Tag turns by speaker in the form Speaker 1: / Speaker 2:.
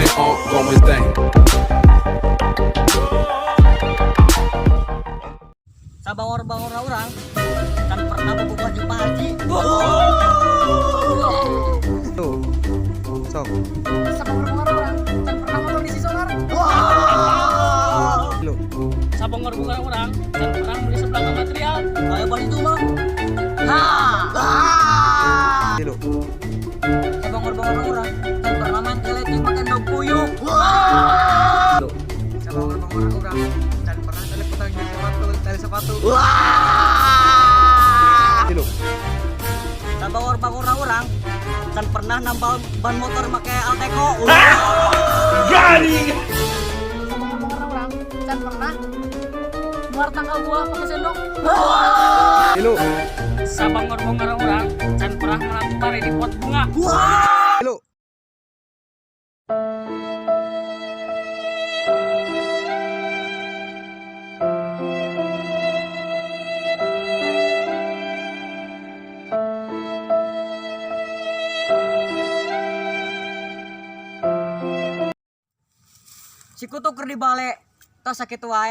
Speaker 1: Ongoing, ongoing thing.
Speaker 2: Sabangor-bangor urang can pernah bobogoh jeung Pak Haji.
Speaker 3: Tuh. Sok.
Speaker 4: Sabangor-bangor urang can pernah motor di solar.
Speaker 3: Tilu.
Speaker 5: Sabangor-bangor urang can pernah beli sebelah material.
Speaker 2: Kayak bali itu mah. Ha.
Speaker 3: Tilu.
Speaker 2: Sabangor-bangor urang can pernah main keleti pakai endog puyuh.
Speaker 3: Tilu. Sabangor-bangor urang can pernah tali putang jeung sepatu, tali sepatu. Tilu.
Speaker 2: Sabangor-bangor urang can pernah nambal ban motor make Alteco.
Speaker 4: Sabangor-bangor urang can pernah muar tangkal buah pakai sendok.
Speaker 3: Tilu.
Speaker 5: Sabangor-bangor urang can pernah ngelak pare di pot bunga.
Speaker 3: Tilu.
Speaker 2: Si kutu keur di bale, tos sakitu wae.